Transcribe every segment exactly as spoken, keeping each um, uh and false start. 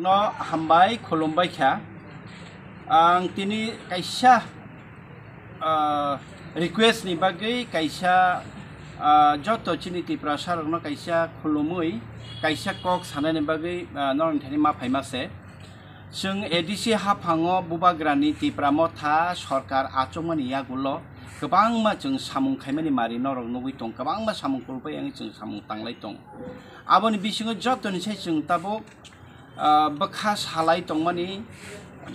No hambai khulumbai kha. Ang tini kaisa, ah, request ni bagwi kaisa, ah, joto chini Tiprasa rokno kaisa khulumwi kaisa kok sanani bagwi, ah, norokni thani ma phaima se. Chwng A D C haphango bubagrani Tipra Motha sorkar achukmani yagulo kwbangma chwng samung khaimani mari norok nugwi tong, kwbangma samung kulpai wngwi chwng samung tanglai tong. Aboni bisingo jotoni sai chwng tabuk, ah, bwkha salai tongmani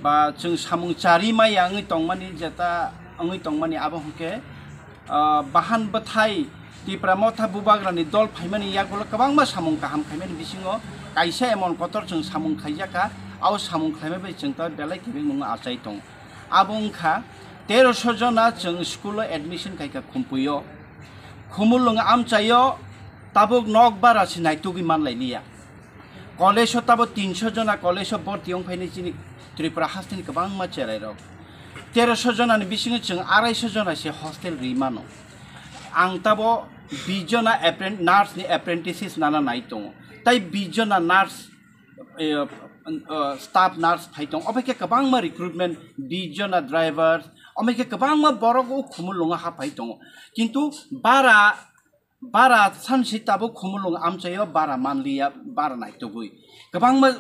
ba chwng samung chari maya wngwi tongmani, jeta wngwi tongmani, abo hwnkhe, ah, bahan bwthai Tipra Motha bubagrani dol phaimani yagulo kwbangma samung kaham khaimani bisingo kaisa emon kotor chwng samung khaijakha, abo samung khlaima bai chwng ta belai kebeng nungno achai tongo. Abo wngkha teroso jona chwng school o admission khaikha Khumpuio, Khumulwng amchaio tabuk nok bara se naitugwi manlailiya. College o tabo tinso jona college o borti wng phaini chini Tripura hasteni kwbangma cherai rok. Teroso jona ni bisingo chwng araiso jona se hostel ri mano. Ang tabo bis jona appren-, nurse ni apprentices nana nai tongo. Tai bis jona nurse, eh, eh, staff nurse phai tongo. Obo khe kwbangma recruitment, bis jona drivers, omo khe kwbangma borok o Khumulwngo haphai tongo. Kintu bara bara sansi tabuk Khumulwng amchaio bara manliya, bara naitugwi. Kwbangma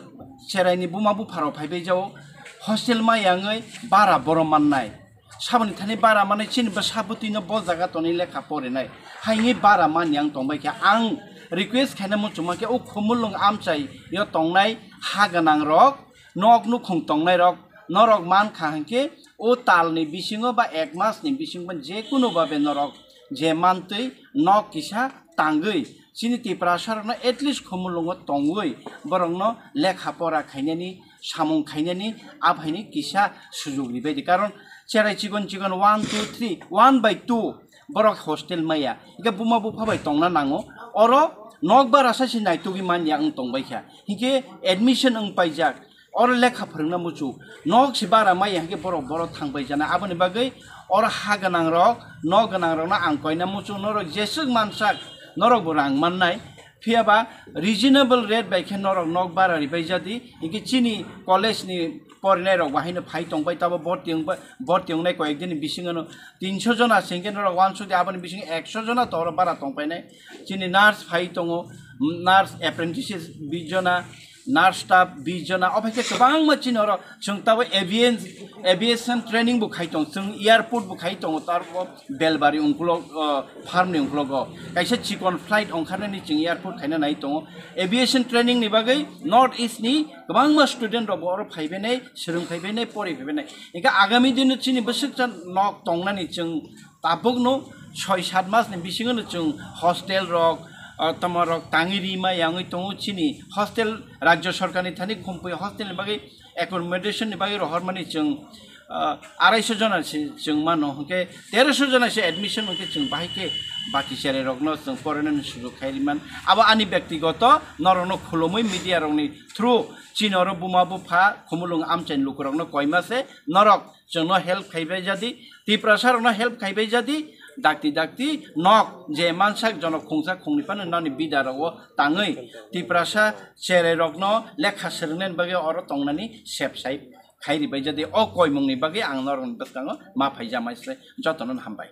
cheraini buma bupharok phaibai jao, hostel maya wngwi bara boro mannai. Saboni thani bara manwi chini bwsa bwtwino bo jaga tonwi lekha porinai. Haini bara manyang tongbai khe ang request khaina muchungma khe o Khumulwng amchaio tongnai ha gwnangrok, nok nukhung tongnairok, norok mankha hinkhe o talni bisingo ba ek masni bisingo je kunu babe norok je mantwi nok kisa tangwi chini Tiprasarokno at least Khumulwngo tongwi borokno lekha pora khainani, samung khainani, aphaini kisa sujuk ribaidi. Karon cherai chikon chikon one, two, three, one by two borok hostel maya. Hingke buma bupha bai tongna nango. Oro nok bara sa si naitugwi manya wng tongbaikha. Hingke admission wng paijak. Oro lekha phwrwngna muchuk. Nok si bara maya hingke borok, borok thangbai jana. Aboni bagwi oro ha gwnangrok, nok gwnangrokno ang koina muchuk. Norok jeswk mansak, norok bo rang mannai. Phiya ba reasonable rate bai khe norok nok bara ribai jadi. Hingke chini college ni porinairok bahaino phai tongbai, tabo borti wngbai, borti wngnai koyek dini bisingono tinso jona se hingke norok wansuk di, aboni bisingo ekso jona to oro bara tongpainai. Chini nurse phai tongo, nurse apprentices bis jona, nurse staff bis jona, ophai khe kwbangma chini oro chwng tabo avian-, aviation training bo khai tong, chwng airport bo khai tongo, tarbo Belbari ungkulok, o, farm ni ungkulogo kaisa chikon flight ongkharnani chwng airport khaina nai tongo. Aviation training ni bagwi North East ni kwbangma student rok bo oro phaibainai, swrwng phaibainai, pori phaibainai. Hingke agami dino chini bwswkcha nok tongnani chwng tabukno soi sat mas ni bisingo no chwng hostel rok, o, tamo rok tangwi rima yangwi tongo. Chini hostel Rajya Sarkar ni thani Khumpui hostel ni bagwi accommodation ni bagwi rohormani chwng, ah, araiso jona se chwng mano, hwnkhe teroso jona se admission, hwnkhe chwng bahai khe baki cherai rokno chwng porinani sujuk khai riman. Abo ani byaktigoto norokno khulumui media rokni through chini oro buma bupha Khumulwng amchaini lukurokno koima se norok chwngno help khaibai jadi, Tiprasa rokno help khaibai jadi, dakti dakti nok je mansak jonok khungsa khungni phano nani bida rogo tangwi Tiprasa cherai rokno lekha swrwngnani bagwi oro tongnani sep sai khai ribai jadi, o koimungni bagwi ang norokni bwskango ma phaijamai se jotono hambai.